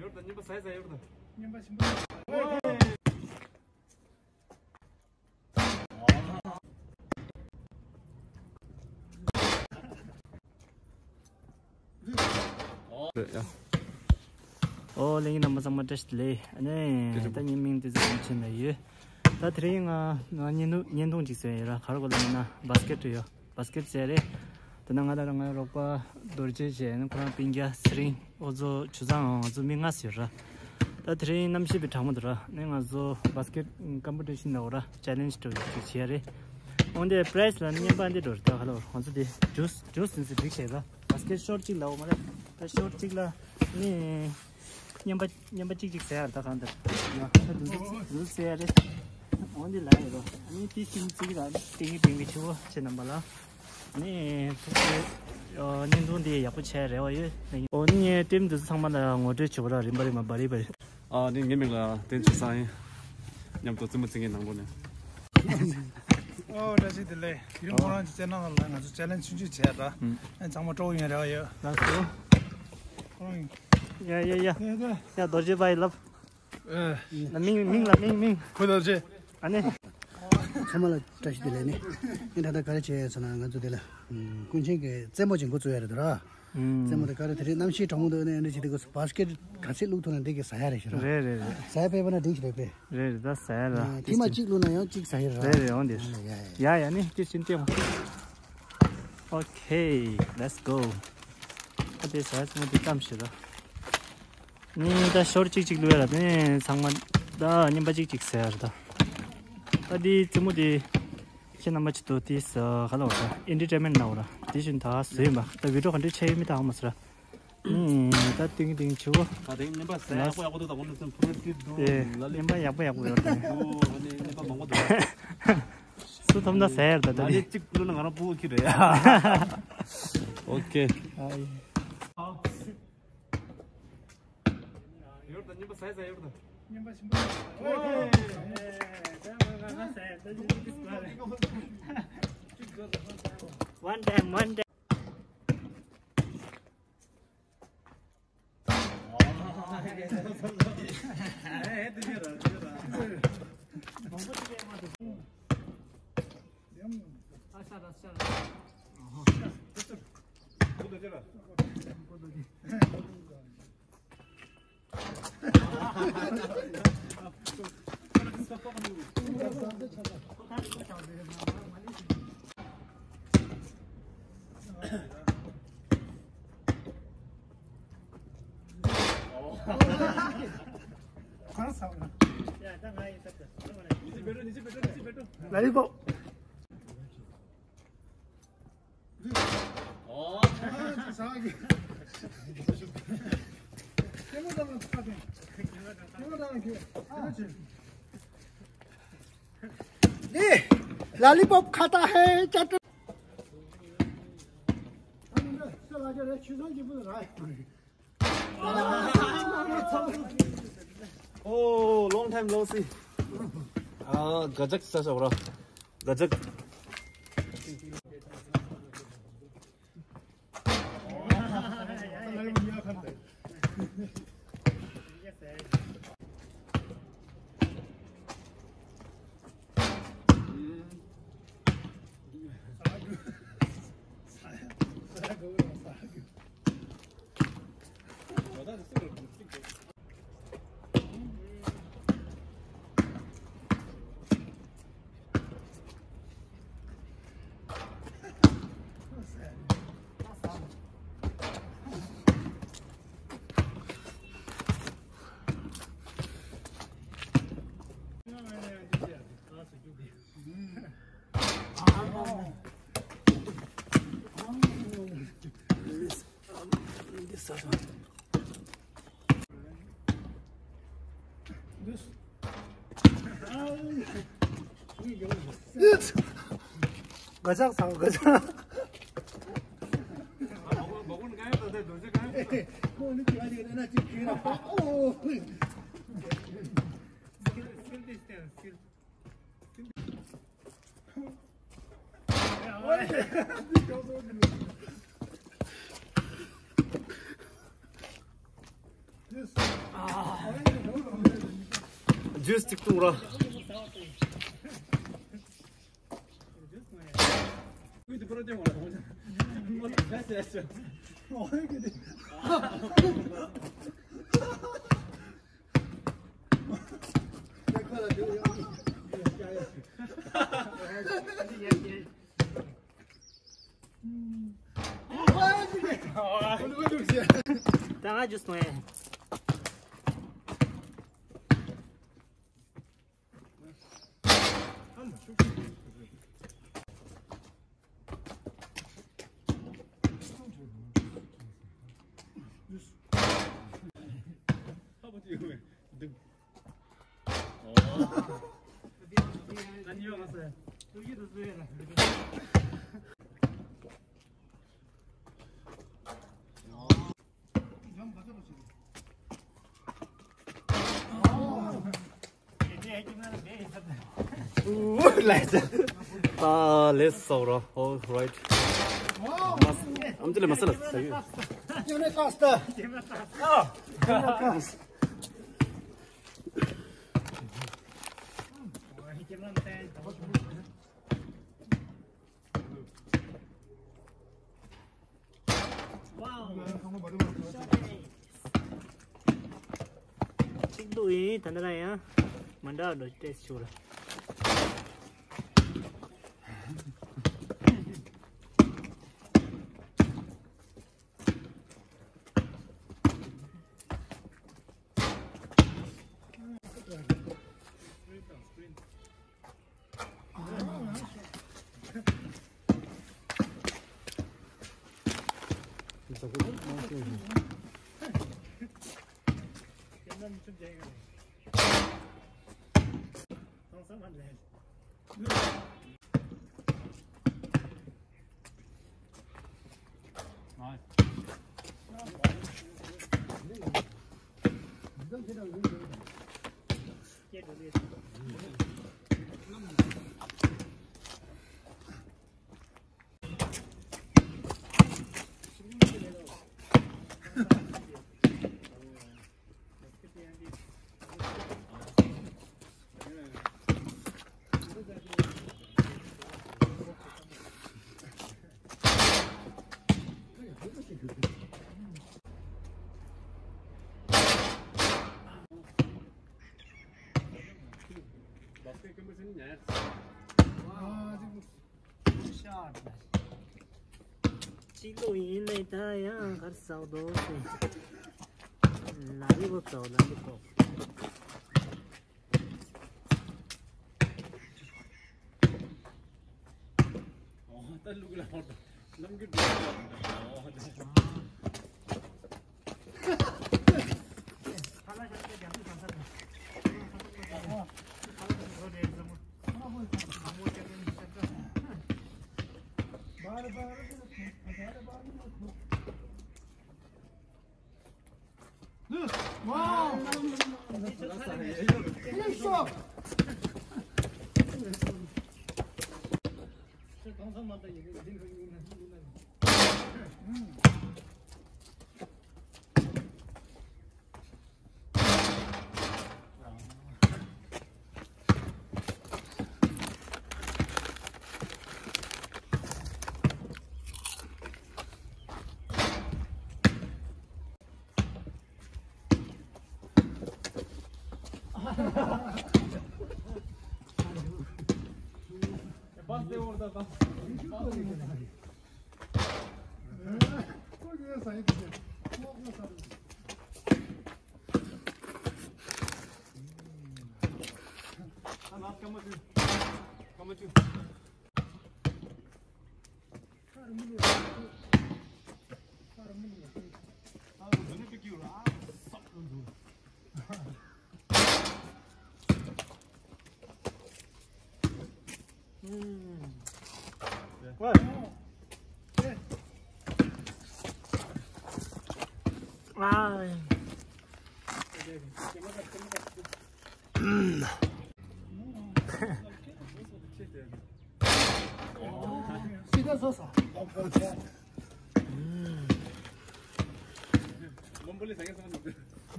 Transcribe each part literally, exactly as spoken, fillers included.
ཡོད་ད་ཉིན་པ་ཟས་ཟས་ཡོད་ད། ཉིན་པ་ཞིམ་པོ། ཨོ་ལེ་ཡིན་ན་མ་ཚང་མ་བཀྲ་ཤིས་བདེ་ལེགས། ཨ་ནི་ད་ངའི་མིང་དེ་ཚོ་ཡིན་ཕྱིན་ན་ཡོད། ད་དེ་རིང་ང་ང་བརྙན་ཐུང་བརྙན་ཐུང་ཅིག་བཟོས་ཡོད་ར། ག་རེ་གོ་ལ་ཡིན་ན་བཱ་སི་ཀེ་ཊི་ཡོད། བཱ་སི་ཀེ་ཊི་བྱས་རེད། དེ་ན་ང་དང་ང་རོགས་པ་རྡོ་རྗེ་བྱས་ནས་ཁོ་རང་སྤུན་ཀྱག་ཚེ་རིང་ཨོ་ཛོ་ཆུ་བཟང་ང་ཚོ་མི་ལྔ་ཟེར་ར། ད་དེ་རིང་གནམ་གཤིས་དཔེ་གྲང་མོ་འདུག་ར། ནས་ང་ཚོ་བཱ་སི་ཀེ་ཊི་ཀམ་པི་ཊི་ཤན་འདྲ་བོ་ར་ཅེ་ལེན་ཇི་འདྲ་བོ་ཅིག་བྱས་རེད། འོན་ཏེ་པི་རའི་ཛི་ལ་ནི་བརྙན་པ་འདི་འགྲོ་རེད། ད་ག་ལ་བར་ང་ཚོ་དེ་ཇུས་ཇུས་ཟིན་ཟིན་སྒྲིག་བྱས་ར། བཱ་སི་ཀེ་ཊི་ཤོར་གཅིག་ལ་འོ་མ་རེད། ད་ཤོར་གཅིག་ལ་ནི། རྔན་པ་རྔན་པ་གཅིག་གཅིག་ཟ་ཡ་རེད། ད་གང་ལྟར་ཡ་ད་དུ་དུ་ཟ་ཡ་རེད། འོ་འདི་ལ་ཡོད་རོ། ཨ་ནི་དེ་ཤིང་ཚིག་ར་ཏིང་ངེ་ཏིང་ངེ་ཆུ་བོ་ཆེ་རྣམ་པ་ལ་ནི་ཐུགས་རྗེ་བརྙན་ཐུང་འདི་ཡག་པོ་བྱས་རེ་བ་ཡོད། འོ་ནི་ངའི་ཊིམ་འདི་ཚོ་ཚང་མ་ལ་ངོ་སྤྲོད་བྱེད་པ་ར་རིམ་པ་རིམ་པ་བ་རི་བ་རི། ཨ་ནི་ངའི་མིང་ལ་བསྟན་ཆོས་བཟང་ཡིན། མཉམ་དུ་རྩེད་མོ་རྩེ་མཁན་ནང་ལོགས་ནས། ཨོ་བཀྲ་ཤིས་བདེ་ལེགས། ཡུམ་ཁོ་རང་གི་ཅེ་ནལ་ལ་ང་ཚོ་ཅེ་ལེན་ཇི་ཆུང་ཆུང་བྱས་ད། ཨ་ཚང་མ་སྤྲོ་པོ་ཡོང་རེ་བ་ཡོད། ལགས་སོ། ཁོ་རང་ཡིན། ཡ་ཡ་ཡ། ཡ་ཡ། ཡ་རྡོ་རྗེ་པ་ཡི་ལབ། ཨེ། ན་མིང་མིང་ལ་མིང་མིང་། ཁོ་རྡོ་རྗེ། ཨ་ནི། ཚང་མ་ལ་བཀྲ་ཤིས་བདེ་ལེགས་ནི། ཨེ་ད་ལྟ་ག་རེ་བྱས་ཡོད་ཟེར་ན་ང་ཚོ་དེ་ལ། ཀུན་མཁྱེན་གྱི་རྩེད་མོ་ཅིག་འགོ་བཙུགས་ཡ་རེད་དོ་ར། རྩེད་མོ་དེ་ག་རེ་དེ་རིང་གནམ་གཤིས་གྲང་མོ་འདུག་ནས་འདི་བྱེད་དུས་སྐབས་སུ་བཱ་སི་ཀེ་ཊི་ག་ཚད་བླུགས་ཐུབ་ན་འདི་གི་ཟ་ཡ་རེད་ཤི་ར། རེད་རེད་རེད། ཟ་ཡ་ཕེབས་པ་ན་འགྲིག་ཤི་རེད་པས། རེད་རེད། ད་ཟ་ཡ་ར། ཐེངས་མ་གཅིག་བླུགས་ན་ཡང་གཅིག་ཟ་ཡ་ར། རེད་རེད། འོང་དེ། ཡ་ཡ་ཡ། ཡ་ཡ་ནི་ཀི་ཆེན་ཏེ། ཨོ་ཁེ། Let's go། ཨ་དེ་ཟ་ཡ་ཚང་མ་དེ་ཙམ་ཞིག་ར། ནི་ད་ཤོར་གཅིག་གཅིག་བླུགས་ཡ་ར། དེ་ཚང་མ་ད་རྔན་པ་གཅིག་གཅིག་ཟ་ཡ་ར་ད། ད་དེ་རྩེད་མོ་དེ། ཁྱེད་རྣམ་པ་ཅི་ཏོ་ཏིས་ག་ལ་བ་ད་ཨེན་ཊར་ཊེན་མེན་ཊི་ན་བ་ར། དེ་བཞིན་ད་བཟོས་ཡིན་པ་ད་བི་ཌིའོ་ག་འདྲ་ཆགས་ཡོད་མེད་ད་ཧ་མ་སི་ར། ནི་ད་ཏིང་ཏིང་ཆུ་བོ། ད་དེང་ནེམ་པ་ཟ་ཡག་པོ་ཡག་པོ་འདུག་ད་ཁོང་ཚོ་ཕུ་རོ་ཏི་འདུག་ཨེ། ལ་ལི་ནེམ་པ་ཡག་པོ་ཡག་པོ་ཡོད་རེད། འདུག་ཨ་ནི་ནེམ་པ་མང་པོ་འདུག་སུ་ཐོབ་ན་ཟ་ཡར་ད་ད་ལ་ནི་ལི་གཅིག་བླུགས་ན་ང་རང་ཕྲུ་གུ་ཁྱི་རེད་ཡ། ཨོ་ཁེ། ཨ་ཡེ། ཡོད་ད་ཉིན་པ་ཟས་ཟས་ཡོད་ད། ཉིན་པ་ཞིམ་པོ། One time, one time. Lollipop. ये लॉलीपॉप खाता है चट। Oh, long time no see. ཨ། ག་ཇག་ས་ས་བ་ར། ག་ཇག་ག་ཇག་ཚང་ག་ཇག་ཇུས་གཅིག་བཏུང་ར། ད་ང་ཇུས་བཏུང་ཡ། ལེས་སོ་རོ། All right. ཨམ་ཅི་ལེ་མ་སལ་ལ། གཅིག་ལུག་ཡིན། ད་ནི་ལ་ཡང་མི་འདྲ་བ་འགྲོ་ཏེ་ཆུ་ལ། གཅིག་ལོ་ཡིན་ནའི་ད་ཡང་གར་ཟག་འདུག་ཟེར། ལ་རི་བོ་ཙོག་ལ་རི་བོ། ད་ལུག་ལ་ཧོར་ད་ལམ་གྱི་འགྲོ་ད།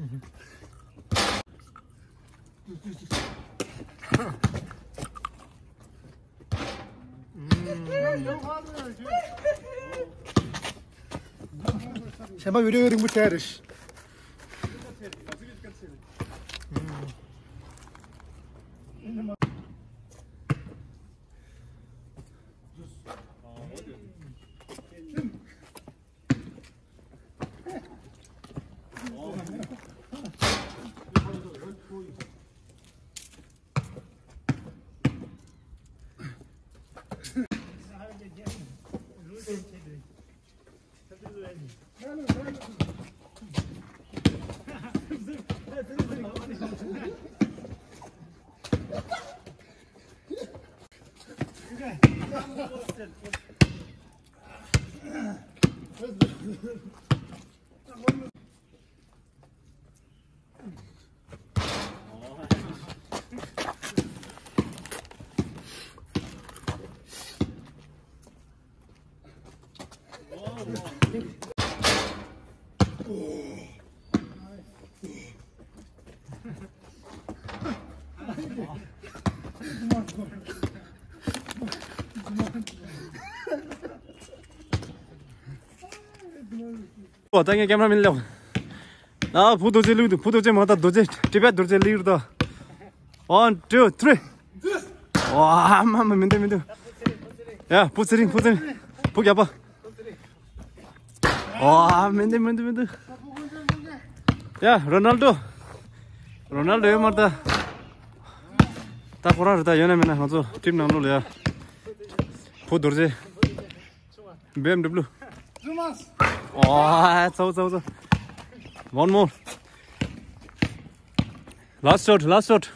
གཞན་པ་བི་ཌིའོ་རིང་པོ་བྱས་རེད། ཨོ། ད་ངས་ཀེམ་ར་མེན་ལོག་ཨ། བུ་རྡོ་རྗེ་ལུས་འདུག་བུ་རྡོ་རྗེ་མ་ད་རྡོ་རྗེ། ཊི་བེཊ་རྡོ་རྗེ་ལུས་འདུག One, two, three. ཨོ། ཨ་མ་མ། མི་འདུག་མི་འདུག་ཡ། བུ་ཚེ་རིང་། བུ་ཚེ་རིང་། བུ་རྒྱབ་པ། ཨོ། མི་འདུག་མི་འདུག་མི་འདུག་ཡ། རོ་ནལ་ཌོ། རོ་ནལ་ཌོ་ཡོད་མ་རེད་ད། ད་ཁོ་རང་རེད་ད། ཡོད་ན་མེད་ན་ང་ཚོ་ཊིམ་ནང་ལོགས་ལ་ཡ། བུ་རྡོ་རྗེ། བེམ་ཌབ་ལུ། ཨོ། ཚ་བོ་ཚ་བོ་ཚ་བོ། One more. Last shot, last shot.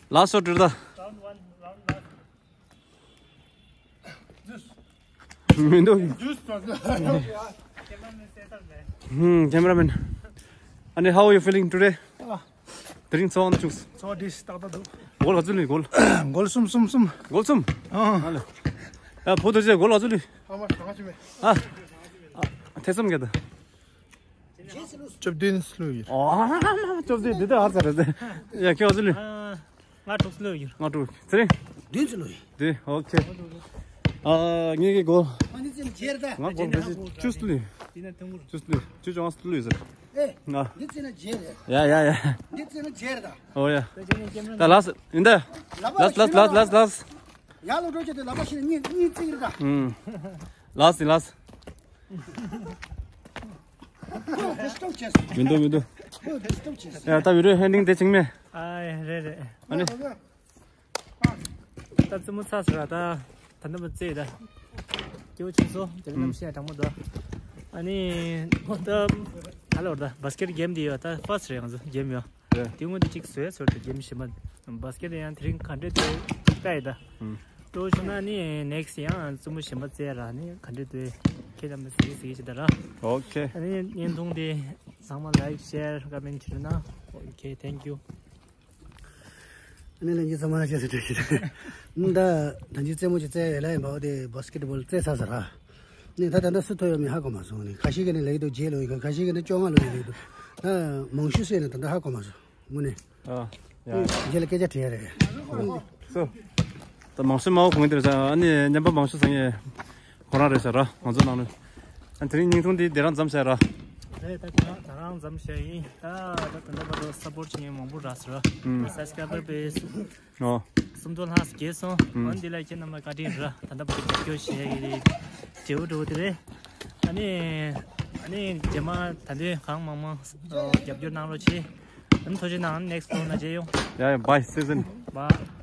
Last shot རེད་ད། མི་འདུག་ཧུམ། ཀེམ་ར་མེན། ཨ་ནི། How are you feeling today? དེ་རིང་ཚོར་བ་བྱུང་། ཚོར་བ་འདི་ཏག་ཏག་འདུག་གོལ་ག་ཚོད་ལུས། གོལ། གོལ་གསུམ་གསུམ་གསུམ། གོལ་གསུམ། ཨ་ལ། ཨ། བུ་རྡོ་རྗེ་གོལ་ག་ཚོད་ལུས། ཨ་མ་གང་ཅི་མེད། ཨ། ཨ། ཐེ་ཚོམ་ག་ད། བཅུ་བདུན་ལུས་ཡོད། ཨོ། བཅུ་བདུན་འདི་ལྟ་ཧར་ཚར་རེད། ཡ། ཁྱོད་ག་ཚོད་ལུས། ང་དྲུག་ལུས་ཡོད། ང་དྲུག་ཚེ་རིང་། བདུན་ཙམ་ལུས་ཡོད། བདུན། ཨོ་ཁེ། ཨ། ངེད་ཀྱི་གོལ། ང་གོལ་བེ་ཅི་བཅུ་ལུས། བཅུ་ལུས། བཅུ་བཅོ་ལྔ་ལུས་ཟེར། ཨེ། ང་། འདི་རྩེ་ན་བརྗེད་རེད། ཡ་ཡ་ཡ། འདི་རྩེ་ན་བརྗེད་རེད་ད། ཨོ་ཡ། ད་ལཱསི་ཡིན་ད། ལཱསི་ལཱསི་ལཱསི་ལཱསི་ལཱསི། ཡར་ལོག་འགྲོ་བྱས་ཏེ་ལག་པ་ཞིག་གཉིད་གཉིད་བཙིར་རེད་ད། ཨུམ། ལཱསི་ཡིན་ལཱསི། མི་འདུག་མི་འདུག་ཁོས་དེ་སྟོབས་ཆེ། ཡ། ད་བི་ཌིའོ་ཧེན་ཌིང་དེ་བྱེད་མེད། ཨ། རེད་རེད། ཨ་ནི། ད་རྩེད་མོ་ཚར་སོང་ར་ད། ད་ལྟ་མ་རྩེ་ད། སྐྱིད་པོ་བྱུང་སོང་། དེ་རིང་གནམ་གཤིས་ཡང་གྲང་མོ་འདུག་ཨ་ནི། ད་ད་ལོར་ད་བཱ་སི་ཀེ་ཊི་གེམ་དེ་ཡོད་ད། ཕར་སི་ཊི་རེད་ང་ཚོ་གེམ་ཡོད། རེད། དེ་སྔོན་དུ་གཅིག་བཟོས་ཚོར་དུ་གེམ་གཞན་པ། བཱ་སི་ཀེ་ཊི་ཡང་དེ་རིང་ག་འདྲས་འདུག་ལྟ་ཡི་ད། ཨུམ། ཏོ་ཤོ་ན་ནི་ནེག་སི་ཡང་རྩེད་མོ་གཞན་པ་རྩེ་ར་ནི་ག་འདྲས་འདུག་ཁྱེད་རྣམ་པ་གཟིགས་གཟིགས་ཞིག་ད་ར། ཨོ་ཁེ། ཨ་ནི་བརྙན་ཐུང་དེ་ཚང་མ་ལའིཀ་ཤེར་ཀོ་མེན་ཊི་བྱེད་རོགས་གནང་། ཨོ་ཁེ། ཐེང་ཀིའུ། ཨ་ནི་ལན་གྱི་ཚང་མ་ལ་ཞེས་སུ་བཀྲ་ཤིས། ད་ད་ཅི་རྩེད་མོ་ཅིག་རྩེ་ཡོད་ལ་ཡིན་པ། འོ་དེ་བཱ་སི་ཀེ་ཊི་བོལ་རྩེ་ཚར་ཚར་ར། ནི་ད་ད་ལྟ་སུ་ཐོབ་ཡོད་མེད་ཧ་གོ་མ་སོང་། ནི་ཁ་ཤས་ཀྱིས་ནི་ལེགས་འདུག་བརྗེད་ལོས་ཡོད། ཁ་ཤས་ཀྱིས་ནི་བཅོ་ལྔ་ལོས་ཡོད་འདུག་ད་མང་ཤོས་ཟེར་ནས་ད་ལྟ་ཧ་གོ་མ་སོང་། དངོས་གནས། ཨ། ཡ། རྗེས་ལ་སྐད་ཆ་དྲི་ཡ་རེད། སོ། ད་མང་ཤོས་མ་འོ་གོང་དེར་ཟ། ཨ་ནི་ཉན་པ་མང་ཤོས་ཟ་ངེས་ཁོ་རང་རེད་ཟེར་ར། ང་ཚོ་ནང་ནས། ཨ། དེ་རིང་བརྙན་ཐུང་འདི་དེ་རང་མཚམས་བཞག་ར། རེད། ད་དེ་རང་ད་རང་མཚམས་བཞག་ཡིན། ད་ད་ད་ལྟ་བར་དུ་སབ་པོར་བྱེད་མཁན་མང་པོ་རག་སོང་ར། ཨུམ། སབ་སི་ཀ་རའི་བར་པེ་སུ། ཨོ། སུམ་སྟོང་ལྷག་རྒྱས་སོང་། ཨུམ། འོན་ཏེ་ལ་ཁྱེད་རྣམ་པ་བཀའ་དྲིན་རེད། ད་ལྟ་བར་དུ་རྒྱབ་སྐྱོར་བྱེད་ཡ་གི་བྱེད་འགྲོ་དེ་རེད། ཨ་ནི། ཨ་ནི་རྗེས་མ་ད་དུང་གང་མང་མང་རྒྱབ་སྐྱོར་གནང་རོགས་བྱེད། ཨ་ནི་ཐུགས་རྗེ་གནང་། ནེག་སི་ཊི་ལོ་ན་མཇལ་ཡོང་། ཡ་ཡ། བཱའི། སི་ཛན། བཱའི།